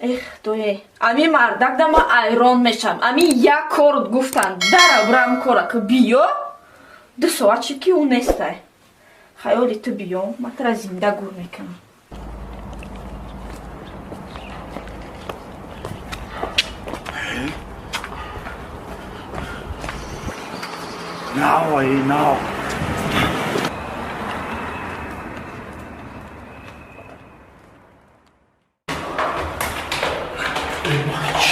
Эх, дое, ами мардак да ма айрон мешам. Ами як кор гуфтан, дара брам кора ки биё. 2 соат шид, ки ӯ нестай. Хаёли ту биё, ма тара зинда гур мекунам. Нав, ай, нав.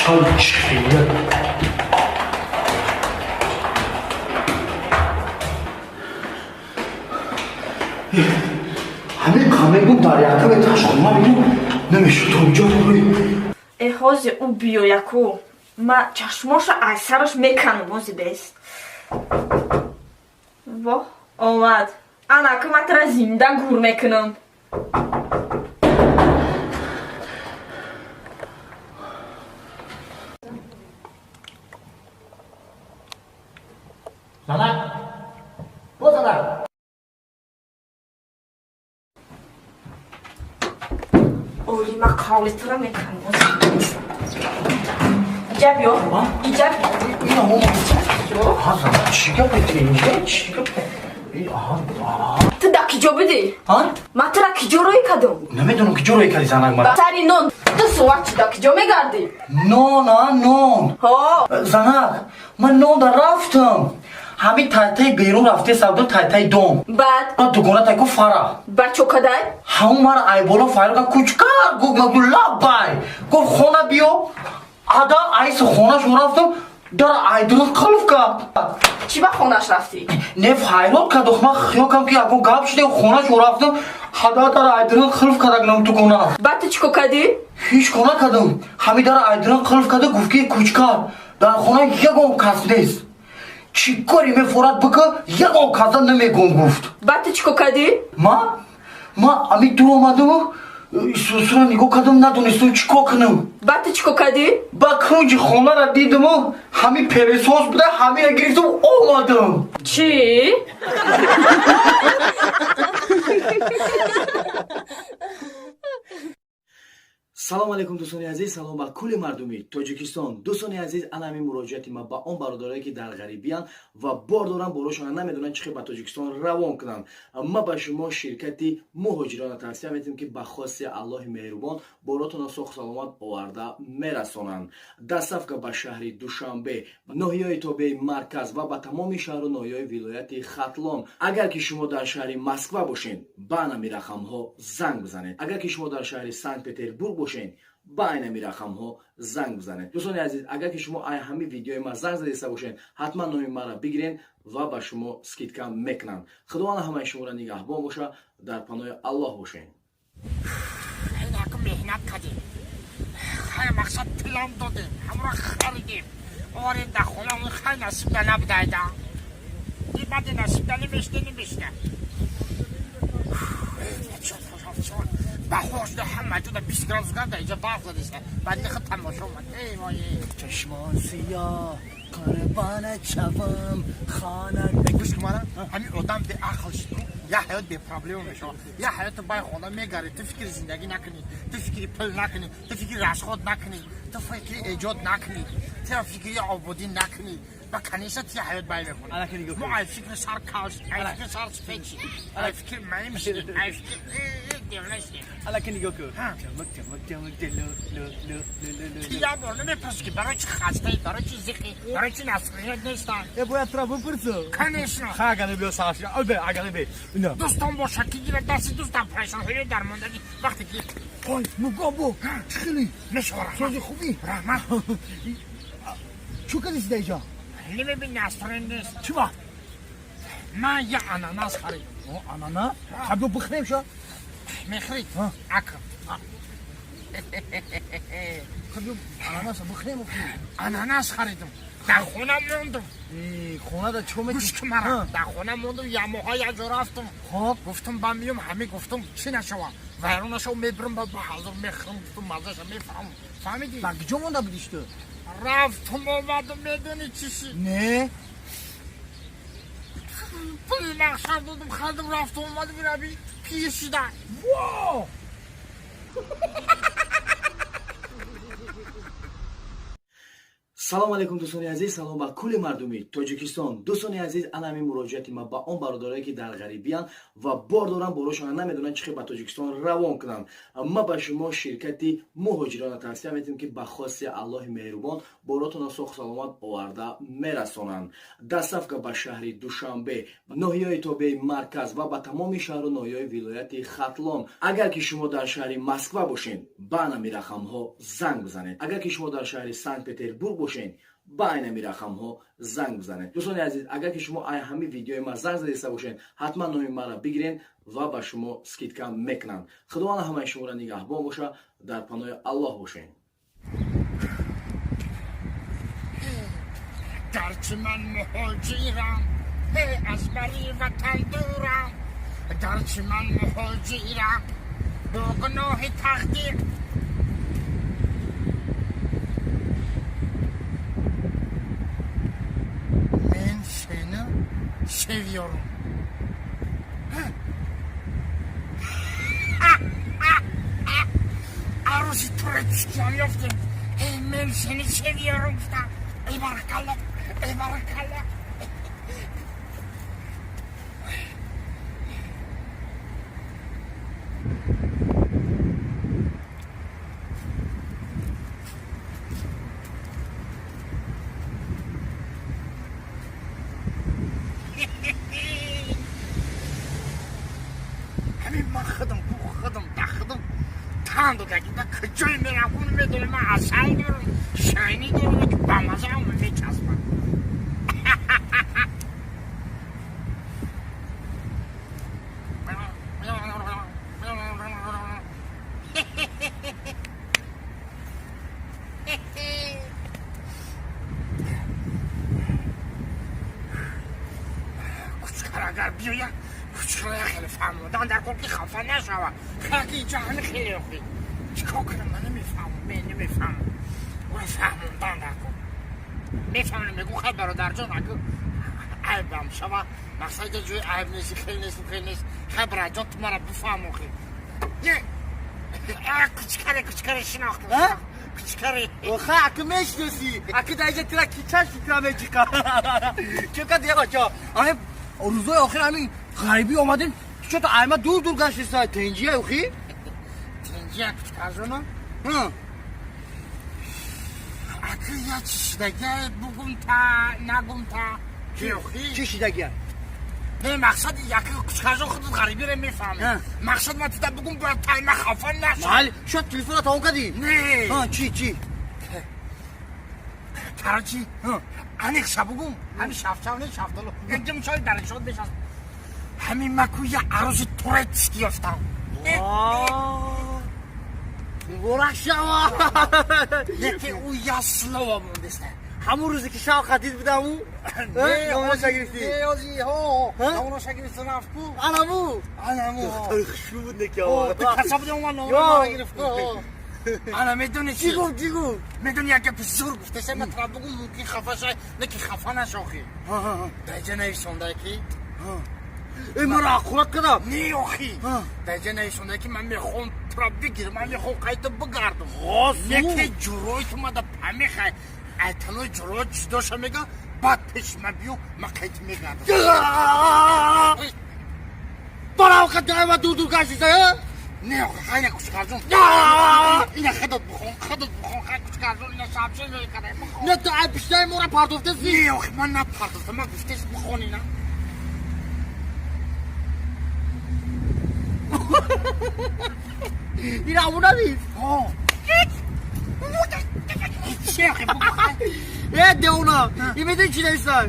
Чай чихия. Ҳамин қамегум дар якам этаж хона бинем, намешуд то инҷо рӯй. Э, ҳози ӯ биё яку. Ма чашмоша ай сараш меканам, ҳози бест. Воҳ, омад. Ана ки ма тара зинда гур мекунам. Занак! Бо занак! Оли, ма қавли тура меканам. Ҳози. Иҷа биё. Иҷа биё. Ина мо. Аҳа, занак, чӣ гапе ту инҷа? Чӣ гапе? Аҳа, аҳа. Ту да киҷо будӣ? А? Ма тура киҷо рӯй кардам? Намедонам, ки ҷо рӯй кардӣ, занак, мара. Сари нон 2 соат чи да киҷо мегардӣ? Нон, а, нон. Ҳо. Занак, ман нон да рафтам. Ҳамин тайтаи берун рафте савдо тайтаи дом. Баъд? Ба дугона тайку фара. Баъд чо кадай? Ҳамун мара айболо файро ка кучкар гуфт, ма гу лаббай. Гуфт, хона биё. Ада айси хонашон рафтам, дара айдурус қулф кард. Чӣ ба хонаш рафтӣ? Не, файрод кард, ман хиёл кардам, ки ягон гап шуде, хонашон рафтам, ҳада дара айдурун қулф кардак нам дугона. Баъд ту чӣ кор кардӣ? Ҳеҷ кор накардам. Ҳамин дара айдурун қулф карда, гуфт, ки кучкар, дар хона ягон кас нест. Чӣ коре мефорад бика, ягон каса намегӯм, гуфт. Баъд ту чӣ кор кардӣ? Ма ами дур омадаму сусура нигоҳ кардам, надонистам чӣ кор кунам. Баъд ту чӣ кор кардӣ? Ба кунҷи хонара дидаму ҳамин пылесос буда, ҳамина гирифтам, омадам. Чӣ? Салом алейкум, дӯстони азиз, салом ба кулли мардуми Тоҷикистон. Дӯстони азиз, ана ҳамин муроҷиати ма ба он бародарое, ки дар ғарибиянд ва бор доранд, борошона намедонанд, чӣ хел ба Тоҷикистон равон кунанд. Ма ба шумо ширкати муҳоҷирона тавсия метиҳем, ки ба хости Аллоҳи меҳрубон боротонро соҳу саломат оварда мерасонанд. Доставка ба шаҳри Душанбе, ноҳияи тобеи марказ ва ба тамоми шаҳру ноҳияҳои вилояти Хатлон. Агар ки шумо дар шаҳри Москва бошед, ба анами рақамҳо занг бизанед. Агар ки шумо дар шаҳри Санкт Петербург бошед, ба айнами рақамҳо занг бизанед. Дӯстони азиз, агар ки шумо ай ҳамин видеои ма занг задиста бошед, ҳатман номи маро бигиред ва ба шумо скидка мекунанд. Худованд ҳамаи шуморо нигаҳбон боша, дар паноҳи Аллоҳ бошед. Як меҳнат кардем, хай, мақсад пулам додем, ҳамро харидем, оварем дар хона. Хай, насибда набудайда, баъди насибда намешда, намешда. Баҳор шуда, ҳама ҷода 20 градус гарда, инҷа барф задиста, баъд нихо тамошо омад. Эй вой! Чашмон сиёҳ, қурбонат шавам, хона. Гӯш кун, мана ҳамин одам беақл шуд, як ҳаёт бепроблема мешавад, як ҳаёту бай хона мегарӣ, ту фикри зиндагӣ накунӣ, ту фикри пул накунӣ, ту фикри расход накунӣ, ту фикри эҷод накунӣ, ту фикри ободӣ накунӣ, ба конечно ти ҳаёт бай мехонӣ. Мо ай фикри сар калш, ай фикри сар спечи, ай фикри маим шидем, ай фикри девона шидем. Алаки, нигоҳ кун, чамак чамак чамак, ло ло ло ло ло. Як бор намепурсӣ, ки барои чи хастаӣ, барои чи зиқӣ, барои чи настроение нестан? Э, бояд тура бипурсам. Конечно. Ха, агане биё, сар бе, агане бе. Дӯстон боша, ки гирад дасти дӯстам, парешонҳои дармондагӣ вақте ки Ой, мугобо, чӣ хелӣ? Мешавад. Сози, хубӣ? Раҳмат. Чӯ кардиси дар иҷа? Намебини, настроение нест. Чӣ вақт? Ман як ананас харидам. Ананас? Ха, биё бихӯрем ша. Мехӯрӣ? Ака. Ха, биё ананаса бихӯрем. Ананас харидам, дар хона мондум. Хонада чӣ Гӯш кун мара, дар хона мондум, ямоҳа як ҷо рафтум. Хоб. Гуфтум, ба миём, ҳамин гуфтум, чӣ нашава, вайрон нашава, мебирам ба ҳазор мехӯрам, гуфтум, маззаша мефаҳмам, фаҳмидӣ? Дар куҷо монда будиш ту? Рафтум, омадум, медонӣ чӣ шид? Не. Пули нақша додум, харидум, рафтум, омадум, раби пир шида. Во. Салом алейкум, дӯстони азиз, салом ба кулли мардуми Тоҷикистон. Дӯстони азиз, ана ҳамин муроҷиати ма ба он бародарое, ки дар ғарибиянд ва бор доранд, борошона намедонанд, чӣ хел ба Тоҷикистон равон кунанд. Ма ба шумо ширкати Муҳоҷирона тавсия метиҳем, ки ба хости Аллоҳи меҳрубон боротонро соҳу саломат оварда мерасонанд. Доставка ба шаҳри Душанбе, ноҳияи тобеи марказ ва ба тамоми шаҳру ноҳияҳои вилояти Хатлон. Агар ки шумо дар шаҳри Москва бошед, ба анами рақамҳо занг бизанед. Агар ки шумо дар шаҳри Санкт Петербург бошед, ба айнами рақамҳо занг бизанед. Дӯстони азиз, агар ки шумо ай ҳамин видеои ма занг задиста бошед, ҳатман номи маро бигиред ва ба шумо скидка мекунанд. Худованд ҳамаи шуморо нигаҳбон боша, дар паноҳи Аллоҳ бошед. Гарчи ман муҳоҷирам, аз бари ватан дурам, гарчи ман муҳоҷирам, бо гуноҳи тақдир. Men seni seviyorum. Arusi турецкиам ёфтем. Men seni seviyorum гуфтам. Эй баракалла, эй баракалла. Ҳамин ман худам ку худам да худам тан додагида куҷое меравам, медонам, ман асал дорам, шайнӣ дорам, ки ба мазаам мечаспад. Кучкар агар биёяд, кучкара хеле фаҳмодан дар кор, ки хафа нашава. Хаки инҷа ҳами хеле охи чикор кунам, ман намефаҳмам, мен намефаҳмам. Ӯро фаҳмондан дар кор. Мефаҳмам, мегӯ: хай, бародарҷон, аку айбам шава, мақсад ҷои айб нест, хел нест, хел нест. Хай, бародарҷон, ту мара бифаҳм охи. Не, кучкаре, кучкаре шинохтам, кучкаре. Охай, аку мешиносӣ, аку дар инҷа тира ки чанд фикра мечиқа чӣ кад яқачо. Ами рӯзои охир ҳамин ғарибӣ омадем, чото айма дур дур гаштеса, тенҷия охи? Тинҷия, кучкарҷона. Аку я чӣ шидагия, бугум та нагум та охи? Чӣ шидагия? Не, мақсад яки, кучкарҷон, худат ғарибиро мефаҳмӣ. Мақсад ман тида бугум, бояд тайма хафа наша. Майли, шояд телефона тамом кардӣ? Не. Чӣ, чӣ? Короче, аниқша бугум, ҳамин шафчав не, шафтолу инҷа мушои дар иншоот мешаст. Ҳамин маку я арӯси турецкий ёфтам. Муборак шава! Яке ӯ я слово мондеста. Ҳамун рӯзе ки шав хатид будаму номаша гирифтӣ? Номаша гирифта рафтку. Анаму? Анаму. Духтари хушрӯ буд, неки. Каса будем, ман номаро гирифт. Ана медони? Чӣ гуфт, чӣ гуфт? Медони, як гапи зур гуфтеса, ман тра бугум, мумкин хафа шай, не ки хафа нашохи. Даҷа нависонда ки Э, маро ақурат кардам. Не, охи, даҷа нависонда ки ман мехоҳам тура бигирам, ман мехоҳам қайта бигардам. Яке ҷурои ту мада памехай, айтанои ҷурои ҷудоша мега, баъд пеши ман биё, ман қайта мегардам. Барав қадайма дур дур гаштиса. Не, охи, хайна, кучкарҷон, ина худат бихон, худат бихон. Хай, кучкарҷон, ина шабше мекардай, бихон. Не, ту ай пиштаи моро партофтаси. Не, охи, ман напартофтам, ман гуфтес, бихон ина. Ин ҳамун навис? Чи, охи, бугу, хай. Э, девона, ин медони чӣ нависай?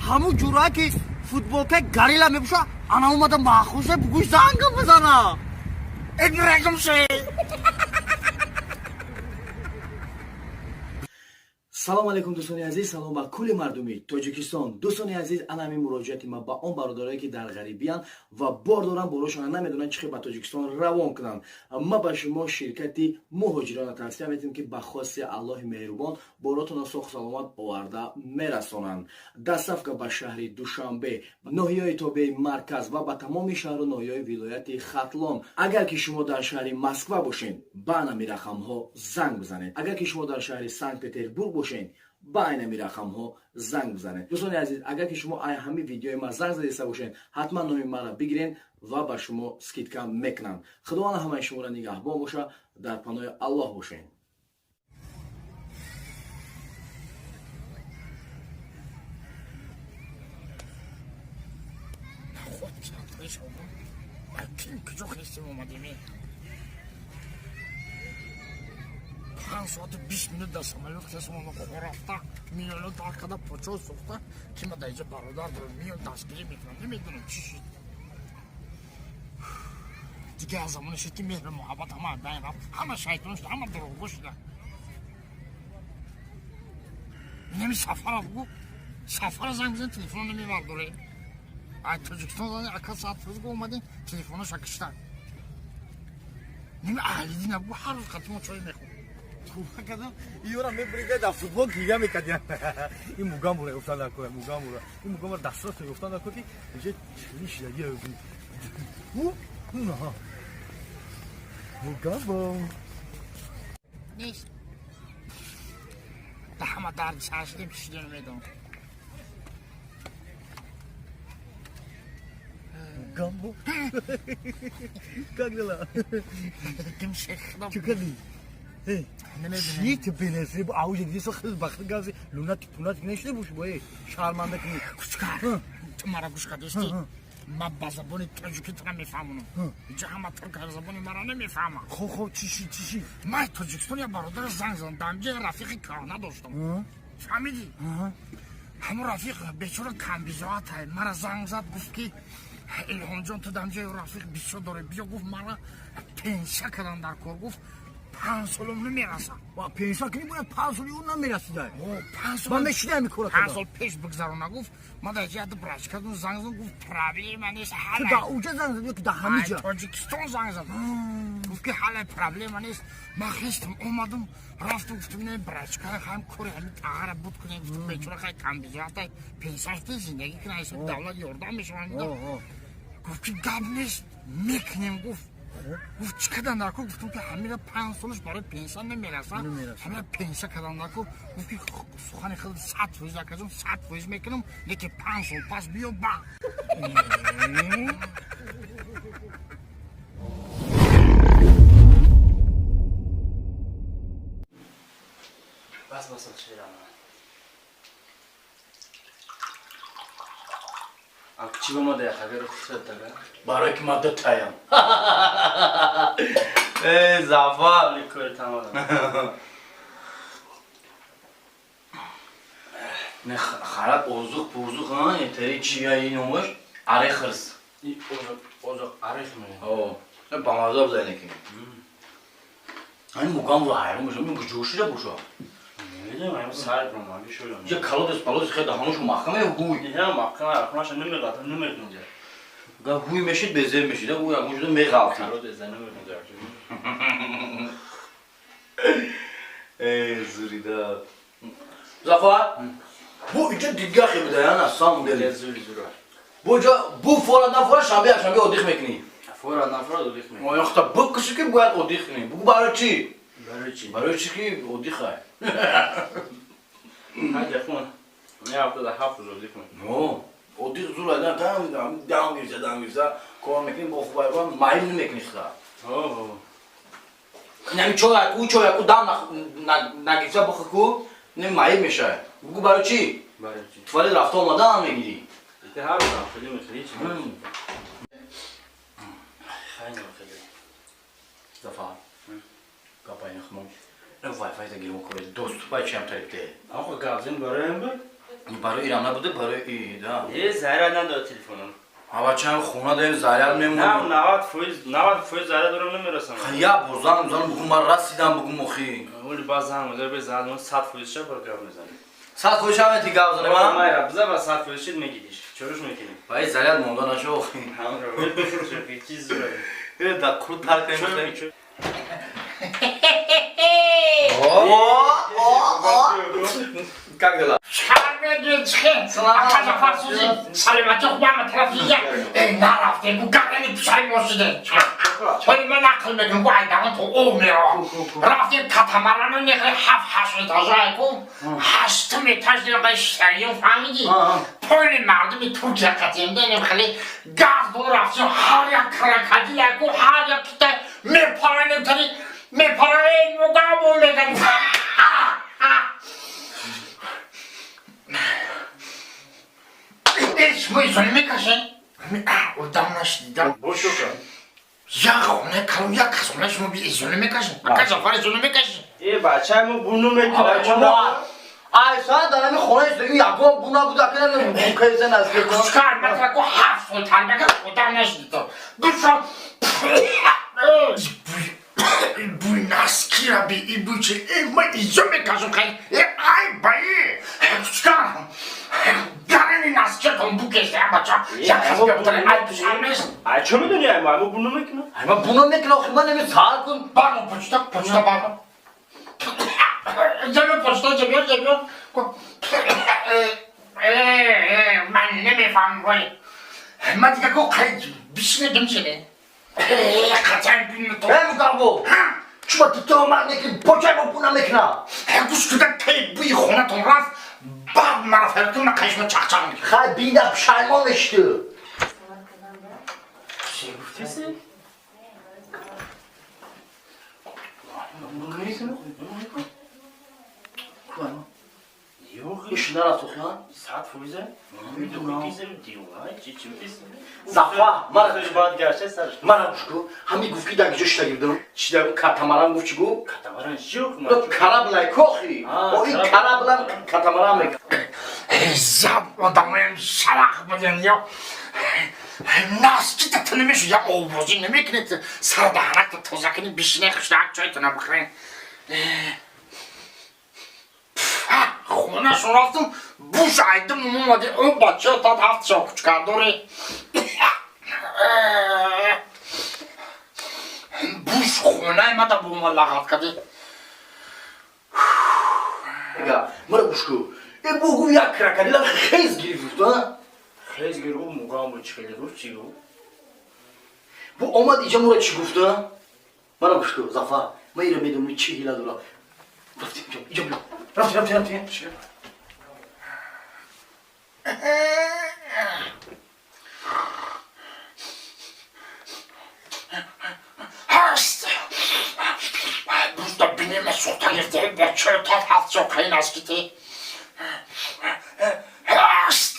Ҳамун ҷурае ки футболкаи горилла мепӯша, ана омада махуша, бугӯш зангам бизана. Ибрагим ше. Салом алейкум, дӯстони азиз, салом ба кулли мардуми Тоҷикистон. Дӯстони азиз, ана ҳамин муроҷиати ма ба он бародарое, ки дар ғарибиянд ва бор доранд, борошона намедонанд, чӣ хел ба Тоҷикистон равон кунанд. Ма ба шумо ширкати Муҳоҷирона тавсия метиҳем, ки ба хости Аллоҳи меҳрубон боротонро соҳу саломат оварда мерасонанд. Доставка ба шаҳри Душанбе, ноҳияи тобеи марказ ва ба тамоми шаҳру ноҳияҳои вилояти Хатлон. Агар ки шумо дар шаҳри Москва бошед, ба анами рақамҳо занг бизанед. Агар ки шумо дар шаҳри Санкт Петербург бошед, Ба айнами рақамҳо занг бизанед. Дӯстони азиз, агар ки шумо ай ҳамин видеои ма занг задиста бошед, ҳатман номи маро бигирен ва ба шумо скидка мекунанд. Худованд ҳамаи шуморо нигаҳбон боша, дар паноҳи Аллоҳ бошед. Куҷо хестем омадем? 5 соату 20 минут дар самолёт хестем, рафта миёно дар када почо сӯхта, ки ма дар инҷа бародар дорам, миён дастгирӣ мекунам. Намедонам, чӣ шуд. Дигар аз замоне шуд, ки меҳру муҳаббат ҳама аз байн рафт, ҳама шайтон шуда, ҳама дурӯғгӯ шуда. Инами Сафара бугу, Сафара занг бизан, телефон намебардоре. Ай Тоҷикистон зани ака, саат фӯзго омадем, телефоноша кишта. Ними Аҳлидина бугу, ҳар рӯз қатимо чой мехӯрд. Кадам иёра мебрига дар футбол гиря мекардиям. Ин Мугамбура ёфтан накоя, Мугамбура. Ин Мугамбура дастрас ёфтан нако, ки иҷа чили шидаги. У на Мугамбо. Нест. Да ҳама дарди сар шудем, чӣ шуда намедонам. Мугамбо, как дела? Ким шехда. Чӣ кардӣ? Намедонам. Чӣ ту бенасиб ауҷа диди, хел бахт гази лунатик пунатик нашида боши, бо шарманда кунӣ. Кучкар, ту мара гӯш кардисти? Ман ба забони тоҷикӣ тура мефаҳмонам. Инҷа ҳама турк забони мара намефаҳмам. Хо, хо, чӣ ши, чӣ ши? Ман Тоҷикистон як бародар занг задам, дар инҷа рафиқи кӯҳна доштам, фаҳмидӣ? Ҳамон рафиқ бечора камбизоатай. Мара занг зад, гуфт, ки Илҳомҷон, ту дар инҷа рафиқ бисёр дорӣ, биё. Гуфт, мара пенсия кардам дар кор, гуфт, 5 солум намерасад. Ва пенсия кунӣ, бояд 5 соли ӯ намерасида. 5 сол. Ман мешида ҳами кора. 5 сол пеш бигзарона, гуфт. Ман дар ҷиҳати брачкадун занг задам, гуфт, проблема нест. Ту дар уҷа занг задӣ ё ки дар ҳамиҷа? Тоҷикистон занг задам, гуфт, ки ҳалай проблема нест. Ман хестам, омадам, рафтам, гуфтам, не, брачка, ҳам кори ҳами тағара буд кунем. Гуфтам, бечора хай камбизоатай, пенсияшта зиндагӣ кунад, ҳисоб давлат ёрдам мешавад. Гуфт, ки гап нест, мекунем, гуфт. Гуфт, чӣ кардан дар кор? Гуфтам, ки ҳамира 5 солаш барои пенсия намерасад, ҳамира пенсия кардан дар кор. Гуфт, ки сухани худ 100%, акаҷон, 100% мекунам, лекин 5 сол пас биё ба. Бас, бас, ширам. А чӣ ба ма да хабар хусрат дага? Барои ки ман дутаям. Э, Зафар. Кори тамом. Не харак озуқ пузуқ, а этари чия ин номаш арехрс. И озуқ, озуқ арех ме. О, ба маза бзайне ки. Ани Мугамбура ҳайрон мешавам, ин куҷо шида боша? Намедонам, ам сар бромаги шудам. Я калодес палодес хе даҳаношо маҳкам е ҳуй. Не, маҳкам, ахнаша намеғалта, намеғинҷа. Га ҳуй мешид, безер мешид, ӯ ягон ҷудо меғалти. Калодес намеғинҷа. Э, зурида. Зафар, бу иҷо дига хе буда, я на самом деле. Зури зура. Бу ҷо бу фора на фора, шанбе якшанбе отдых мекунӣ. Фора на фора отдых мекунӣ. Ояхта бикуши, ки бояд отдых кунӣ. Бугу барои чӣ? Барои чӣ? Барои чӣ ки отдыхай. Ҳайда хун. Я ҳафта да 7 рӯз отдых мекунӣ. Но, отдых зур айдан, там дам гирифта, дам гирифта, кор мекунӣ, бо хубайбан майл намекунӣ хита. О. Инами чояку, чояку дам нагирифта бохи ку, не майл мешавад. Бугу барои чӣ? Барои чӣ? Туалет рафта омадан мегирӣ. Ите ҳар рӯз хеле мехели чӣ? Хайна хеле. Зафар. Гапай нахмон. Вай-фай да гирмо коре доступай чиам тарибте. Ахо гап зин бароям буд? Барои ирам набуде, барои и, да. Е, заряд надод телефоном. Ҳава чам хона даем заряд На, мемонем. 90%, 90% заряд дорам, намерасам. Я бо занг занг бугу, ман расидам, бугу мохи. Оли ба занг мезар, бе занг 100% ша бар гап мезанем. 100% шава ти гап занем, а? Майра, биза ба 100% шид мегидиш. Чоруш мекунӣ? Баи заряд монда наша охи. Ҳамро бихӯр, чиз зура. Э, да крут тар кунем. Чой. О, о, о. Как дела? Ака Зафар, сузи, саломатӣ, хуб, ҳама тарафи як нарафтем, гу гардани пушаймон шудем. Вале ман нақл мекунам, ку айдаҳон то об меро. Рафтем катамарану нехли ҳафт-ҳашт этажа ку, ҳаштум этаж нехли шарим, фаҳмидӣ? Поли мардуми Туркия қатием денем хеле газ дод рафтем, ҳар як крокодил ку, ҳар як кита мепаранем тари мепара, эй мугамбо меган. Шумо изони мекашед? Одам нашидидам. Бошока. Як хона калон, як кас хона шумо изони мекашед? Ака Зафар, изони мекашед? Э, бачаи мо буну мекунад. Айсан дар ҳамин хонаи зиндагӣ ягон бу набуд, акна букайза наздик. Кучкар, ман ку 7 сол тарбия кард, одам нашидидам. Душа буй наскира би и буй чи э ман изо мекашам хай э ай баи кучкар гарани наскиратон букеста бача як кас биёбтари ай писар нест. Ай, чо медони, ай мо буну мекунад? Ай, ман буно мекунам, охи ман неми сар кун. Бармо почта, почта бармо. Ҷамё почта, ҷамё, ҷамё. Ман намефаҳмам вай. Ман дига ко қай бишине димшине. Қатъан бинно то. Э, мугамбо. Чума ту туҳмат мекунӣ, почай мо буна мекунам. Гӯш куда кай буи хонатон рафт, баъд мара фаритон на қайшма чақчақ мекунад. Хай бина, пушаймон мешиду. Чӣ гуфтеси? Буну мекунад? Ёх, Иш нарафт охи, 100%? Медонам. Чӣ гуфтеси? Зафар, мара Баъд гашта сарш. Мара гӯш ку, ҳамин гуфт ки дар киҷо шида гирдам. Чи дар катамаран гуфт, чӣ гуфт? Катамаран чӣ? Караблай кохи. О, ин караблам катамаран мекард. Заб одамоям шалақ будем ё наскита ту намешу я овозӣ намекунед, сардаҳанакта тоза кунӣ, бишине, хушрак чойтона бихӯрен. Хонашон рафтам, буш айдим омади о бача тат ҳафт шо кучкардори буш хонаи мада бума лағат кади. Мара гӯш ку, э, бугу як крокодила хез гирифт, а? Хез гирифт, мугамбо чӣ хеле гуфт, чӣ гуфт? Бу омад иҷа мура чӣ гуфт, а? Мара гӯш ку, Зафар, ман ира медонам чӣ ҳила дорам. Рафтем, иҷо, иҷо биё. Рафтем, рафтем, рафтем. Ҳаст бузда бинема сӯхта гирифта бача тат ҳафт шо қай наските ҳаст.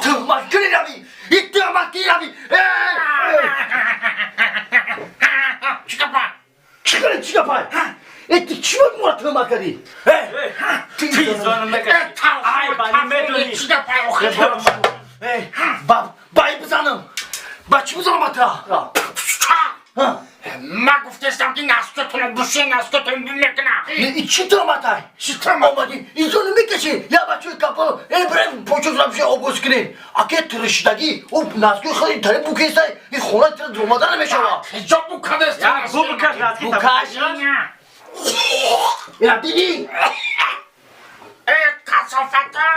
Туҳмат кунӣ рави, туҳмат кунӣ рави. Чӣ гапа? Чӣ кунӣ, чӣ гапа? Э, ту чӣ буд мура туҳмат кардӣ? Изону мекаши. Ай, бани медони. Чӣ гапа охир? Бай бизанам, ба чӣ бизанам ата? Ман гуфтестам ки наскотонро буше, наскотон бимекуна. Чӣ туҳматай? Чӣ туҳмат? Омадӣ изону мекашӣ, я бачаи капо, э, бирем почозра бише обоз кунем. Аке тиришидагӣ ӯ наскои хеле тари букестай, ин хона тира дуромада намешавад. Ҳиҷоб букадест. Я, бу букаш наски. Букаш. Ина дидӣ? Э, касофата!